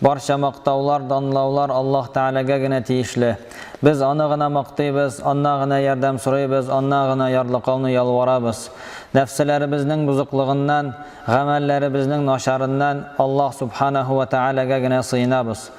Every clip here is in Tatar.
Барча мактаулар, данлаулар Аллаһ Тәгаләгә генә тиешле. Без Аны гына мактыйбыз, Аннан гына ярдәм сорыйбыз, Аннан гына ярлыкауны ялварабыз. Нәфселәребезнең бозыклыгыннан, гамәлләребезнең начарыннан Аллаһ Субханаһу ва Тәгаләгә генә сыенабыз.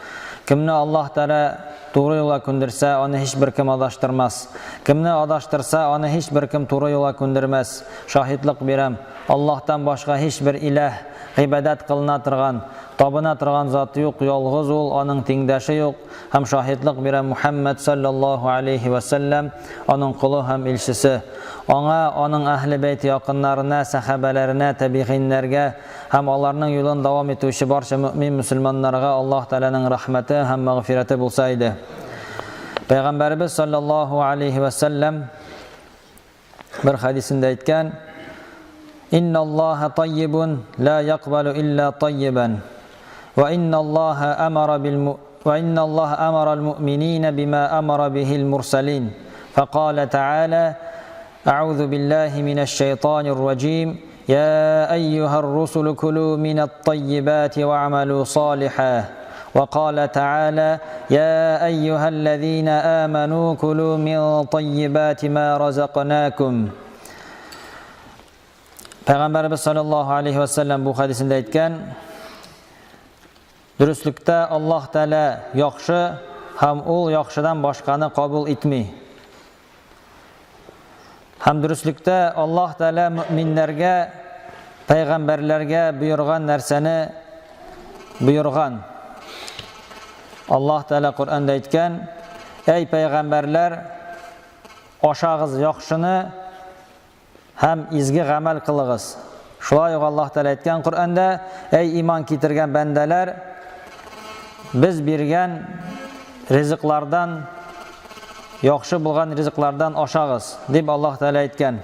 Кемне Аллаһ Тәгалә туры юлга күндерсә, аны һичбер кем адаштырмас. Кемне адаштырса, аны һичбер кем туры юлга күндермәс. Шаһитлык бирәм, Аллаһтан башка һичбер иләһ, гыйбадәт кылына торган, Табына торган зат юк, ялгыз ул, аның тиңдәше юк, һәм шаһитлык бирә Мухәммәд салләллаһу алейһи вә сәлләм, аның колы һәм илчесе. Аңа, аның әһле бәйте якыннарына, сәхабәләренә, тәбигыйннәргә һәм аларның юлын дәвам итүче барча мөэмин мөселманнарга Аллаһ Тәгаләнең рәхмәте һәм мәгъфирәте булса иде. Пәйгамбәребез салләллаһу алейһи вә сәлләм Бер хәдисендә әйткән: Инналлаһа таййибун ла якбалу илля таййибан. Ва инналлаһа амара бил ва инналлаһа амара ал-муъминина бима амара бихил мурсалин. Фақала таала: А'узу биллахи минаш шайтанир раджим. Я айюхар русулу кулу минат таййибати ва'малу салиха. وقال تعالى: يا أيها الذين آمنوا كلوا من طيبات ما رزقناكم. Пәйгамбәребез саллаллаһу алейхи ва саллям бу хәдисендә әйткән: Дөреслектә Аллаһ Тәгалә яхшы һәм ул яхшыдан башканы кабул итми. Һәм дөреслектә Аллаһ Тәгалә мөэминнәргә, пәйгамбәрләргә боерган нәрсәне боерган. Аллаһ Тәгалә Коръәндә әйткән: Әй пәйгамбәрләр, ашагыз яхшыны һәм изге гамәл кылыгыз. Шулай ук Аллаһ Тәгалә әйткән Коръәндә: Әй иман китергән бәндәләр, без биргән ризыклардан, яхшы булган ризыклардан ашагыз, дип Аллаһ Тәгалә әйткән.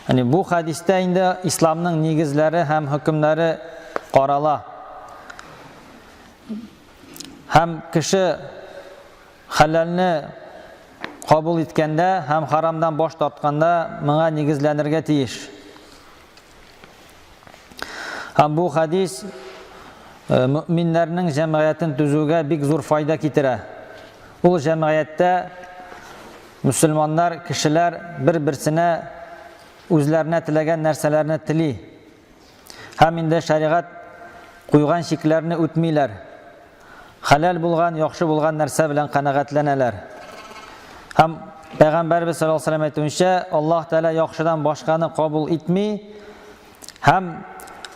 Яни бу хәдистә инде исламның нигезләре һәм хөкемнәре карала. Һәм кеше Хәләлне кабул иткәндә һәм харамдан баш тартканда моңа нигезләнергә тиеш. Һәм бу хәдис э, мөэминнәрнең җәмгыятен төзүгә бик зур файда китерә. Ул җәмгыятьтә мөселманнар, кешеләр бер-берсенә үзләренә теләгән нәрсәләрне тели. Һәм инде шәригать куйган чикләрне үтмиләр. Хәләл булган, яхшы булган нәрсә белән канәгатьләнәләр. Һәм Пәйгамбәрбез саллаллаһу алейһи ва сәлләм әйтүенчә, Аллаһ Тәгалә яхшыдан башканы кабул итми. Һәм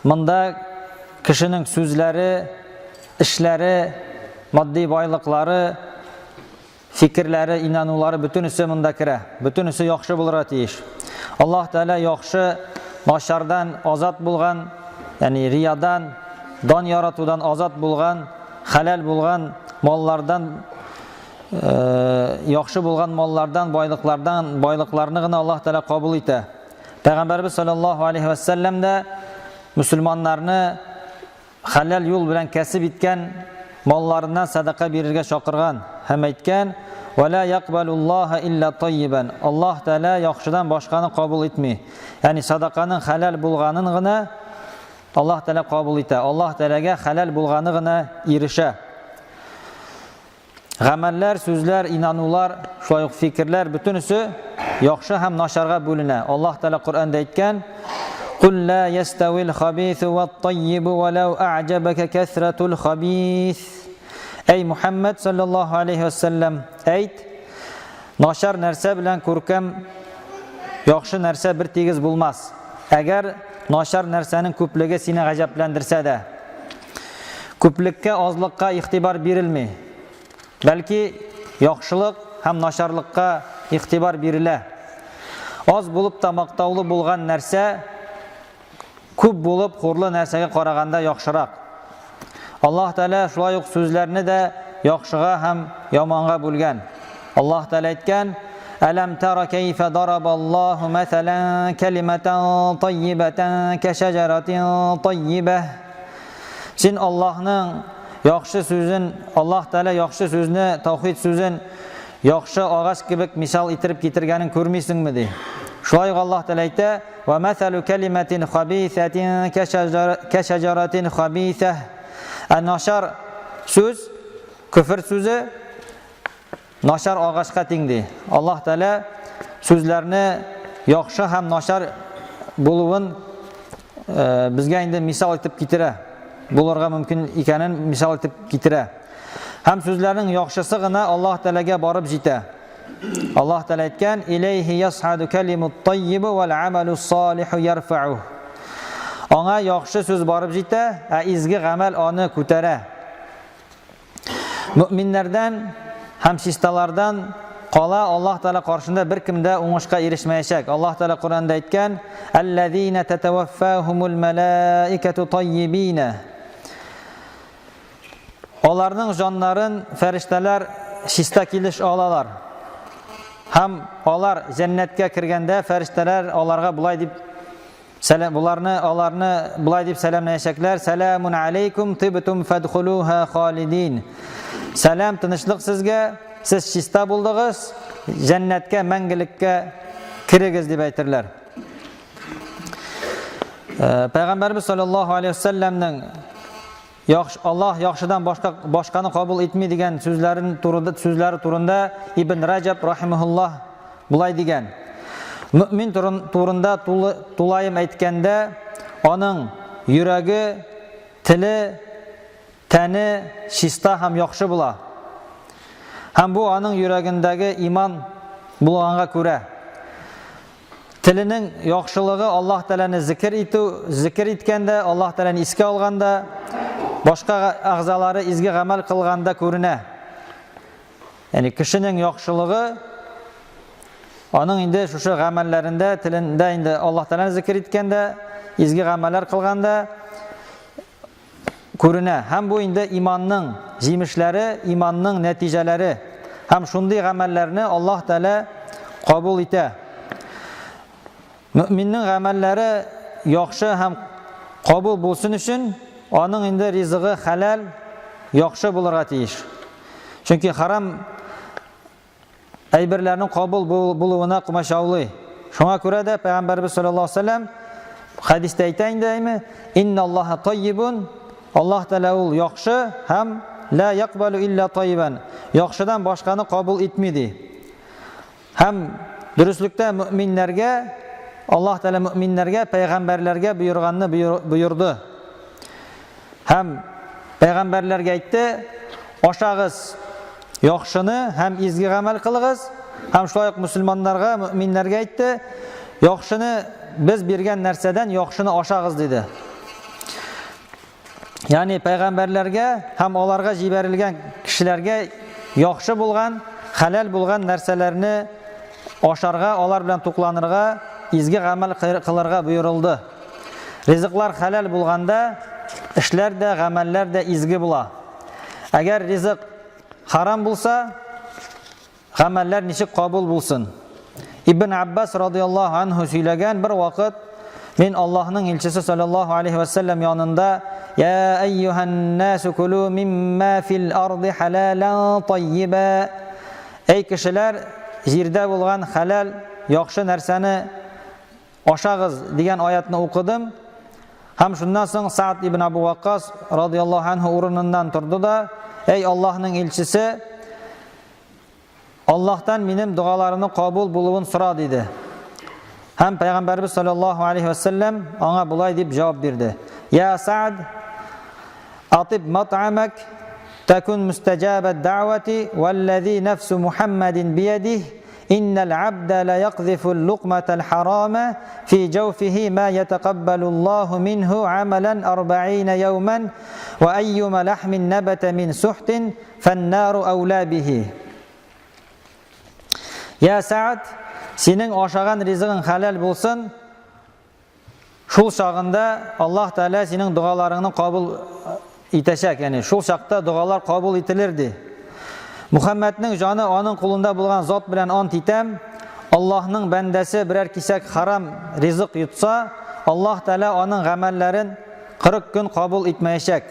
монда кешенең сүзләре, эшләре, матди байлыклары Фикерләре, инанулары бөтенесе монда керә. Бөтенесе яхшы булырга тиеш. Аллаһ Тәгалә яхшы, начардан азат булган, ягъни риядан, дан яратудан азат булган, хәләл булган маллардан, э, яхшы булган маллардан, байлыклардан, байлыкларны гына Аллаһ Тәгалә кабул итә. Пәйгамбәрбез саллаллаһу алейһи ва сәлләм дә мөселманнарны хәләл юл белән кәсеп иткән малларыннан сәдака бирергә чакырган һәм әйткән: "Ва ла якбалуллаһа илля таййибан." Аллаһ Тәгалә яхшыдан башканы кабул итми. Ягъни сәдаканың хәләл булганын гына Аллаһ Тәгалә кабул итә. Аллаһ Тәгаләгә хәләл булганы гына ирешә. Гамәлләр, сүзләр, инанулар, шулай ук фикерләр бөтенесе яхшы һәм начарга бүленә. Аллаһ Тәгалә Коръәндә әйткән: "Кул ла яставил хабису ват-таййибу валау а'җабака касратул хабис." Әй Мухаммад саллаллаһу алейхи ва саллям, әйт, начар нәрсә белән күркәм яхшы нәрсә бер тигез булмас. Әгәр начар нәрсәнең күплеге сине гаҗәпләндерсә дә. Күплеккә, азлыкка игътибар бирелми. Бәлки яхшылык һәм начарлыкка игътибар бирелә. Аз булып та мактаулы булган нәрсә күп булып хурлы нәрсәгә караганда яхшырак. Аллаһ Тәгалә шулай ук сүзләрне дә яхшыга һәм яманга бүлгән. Аллаһ Тәгалә әйткән: Әләм тара кәйфә дарабаллаһу мәсәлән кәлимәтән таййибәтән кәшәҗәрәтин таййибәһ. Син Аллаһның яхшы сүзен, Аллаһ Тәгалә яхшы сүзне, таухид сүзен яхшы агач кебек мисал иттереп китергәнен күрмисеңме ди. Шулай ук Аллаһ Тәгалә әйтә: "Ва мәсәлу кәлимәтин хабисәтин кәшәҗәрәтин хабисәһ." Ә начар сүз, көфер сүзе начар агачка тиң ди. Аллаһ Тәгалә сүзләрне яхшы һәм начар булуын э, безгә инде мисал итеп китерә. Булырга мөмкин икәнен мисал итеп китерә. Һәм сүзләрнең яхшысы гына Аллаһ Тәгаләгә барып җитә. Аллаһ Тәгалә әйткән: "Иләйһи ясхаду калимут таййибу вал амалу салиху ярфa'у." Аңа яхшы сүз барып җитә, ә изге гамәл аны күтәрә. Мөминнәрдән һәм чисталардан кала Аллаһ Тәгалә каршында беркем дә уңышка ирешмәячәк. Аллаһ Тәгалә Коръәндә әйткән: "Аллазина татаваффахумул малаикату таййибина." Аларның җаннарын фәрештәләр чиста килеш алалар. Һәм алар җәннәткә кергәндә фәрештәләр аларга болай дип сәлам буларны аларны болай дип сәламләячәкләр: "Сәламун алейкум тибтум фадхулуха халидин." Сәлам, тынычлык сезгә, сез чиста булдыгыз, җәннәткә мәңгелеккә керегез дип әйтерләр. Э, Пәйгамбәрбез саллаллаһу алейхи вәсәлләмнең Яхшы, Аллаһ яхшыдан башка башканы кабул итми дигән сүзләрен турында сүзләре турында Ибн Раҗаб рахимахуллаһ болай дигән. Мөмин турында тулы, тулаем әйткәндә, аның йөрәге, теле, тәне чиста һәм яхшы була. Һәм бу аның йөрәгендәге иман булганга күрә. Теленең яхшылыгы Аллаһ Тәгаләне зикер итү, зикер иткәндә, Аллаһ Тәгаләне искә алганда, башка әгъзалары изге гамәл кылганда күренә. Ягъни кешенең яхшылыгы аның инде шушы гамәлләрендә, телендә инде Аллаһ Тәгаләне зикер иткәндә, изге гамәлләр кылганда күренә. Һәм бу инде иманның җимешләре, иманның нәтиҗәләре. Һәм шундый гамәлләрне Аллаһ Тәгалә кабул итә. Мөминнең гамәлләре яхшы һәм кабул булсын өчен, аның инде ризыгы хәләл, яхшы булырга тиеш. Чөнки харам әйберләрнең кабул булуына комачаулый. Шуңа күрә дә Пәйгамбәрбез саллаллаһу алейһи вәсәлләм хәдистә әйтә инде, әйме, Инналлаһа таййибун, Аллаһ Тәгалә ул яхшы һәм ла якбалу илля таййибан. Яхшыдан башканы кабул итми ди. Һәм дөреслектә мөминнәргә Аллаһ Тәгалә мөминнәргә, пәйгамбәрләргә боерганны боерды. Һәм пәйгамбәрләргә әйтте, ашагыз яхшыны һәм изге гамәл кылыгыз. Һәм шулай ук мөселманнарга, мөминнәргә әйтте, яхшыны без биргән нәрсәдән яхшыны ашагыз диде. Ягъни пәйгамбәрләргә һәм аларга җибәрелгән кешеләргә яхшы булган, хәләл булган нәрсәләрне ашарга, алар белән тукланырга, изге гамәл кылырга боерылды. Ризыклар хәләл булганда, эшләр дә, гамәлләр дә изге була. Әгәр ризык харам булса, гамәлләр ничек кабул булсын? Ибн Аббас радияллаһу анһу сөйләгән бер вакыт мин Аллаһның илчесе саллаллаһу алейхи ва саллям янында Я әйюһан насу кулу мимма фил арды халалан таййиба Әй кешеләр, җирдә булган хәләл, яхшы нәрсәне Ашагыз дигән аятны укыдым. Һәм шуннан соң Саад ибн Абу Ваккас радияллаһу анһу урыныннан торды да, Әй Аллаһның илчесе, Аллаһтан минем догаларымның кабул булуын сора, диде. Һәм Пәйгамбәрбез саллаллаһу алейхи вәсәлләм аңа болай дип җавап бирде. Я Саад, атиб мат'амак, такун мустаҗабат дa'вати, валлази нафсу Мухаммадин биядих, Иннәл абдә лә якзифул лукматәл харама фи җәүфихи ма ятакаббалуллаһу минһу амәлән арбаина яумән вә әйюма ләхмин нәбәтә мин сухтин фәннару әүлә бихи. Я Сәгъд, синең ашаган ризыгың хәләл булсын, Шул чагында Аллаһ Тәгалә синең догаларыңны кабул итәчәк, ягъни шул чакта догалар кабул ителер ди. Мухаммадның җаны аның кулында булган зат белән ант итәм, Аллаһның бәндәсе берәр кисәк харам ризык йотса, Аллаһ Тәгалә аның гамәлләрен 40 көн кабул итмәячәк.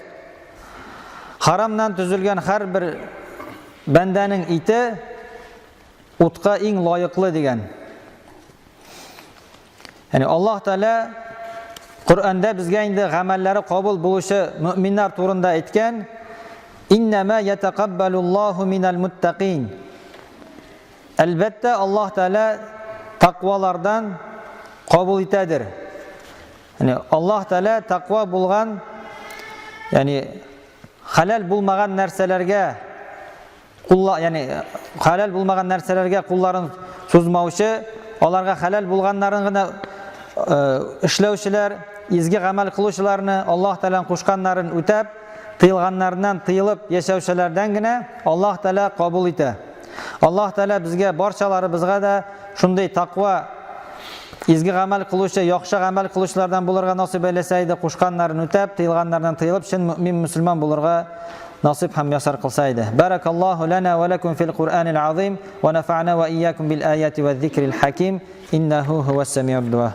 Харамнан төзелгән һәрбер бәндәнең ите утка иң лаеклы дигән. Яни Аллаһ Тәгалә Коръәндә безгә инде гамәлләре кабул булучы мөэминнәр турында әйткән, Иннәмә ятакаббалуллаһу минәл муттакин. Әлбәттә, Аллаһ Тәгалә тәкъвалардан кабул итәдер. Ягъни Аллаһ Тәгалә тәкъва булган, ягъни хәләл булмаган нәрсәләргә Кулла, ягъни хәләл булмаган нәрсәләргә кулларын сузмаучы, аларга хәләл булганнарын гына эшләүчеләр, изге гамәл кылучыларны, Аллаһ Тәгаләнең кушканнарын үтәп, тыелганнарыннан тыелып яшәүчеләрдән генә Аллаһ Тәгалә кабул итә. Аллаһ Тәгалә безгә барчаларыбызга да шундый таква, изге гамәл кылучы, яхшы гамәл кылучылардан булырга насыйп әйләсә иде, кушканнарын үтәп, тыелганнарыннан тыелып, чын мөэмин мөселман булырга насыйп һәм ясар кылса иде. Баракаллаһу лана ва лакум фил Куръанил азим ва нафа'на ва ийякум бил аяти ва зикрил хаким иннаху хуас самиуд дуа.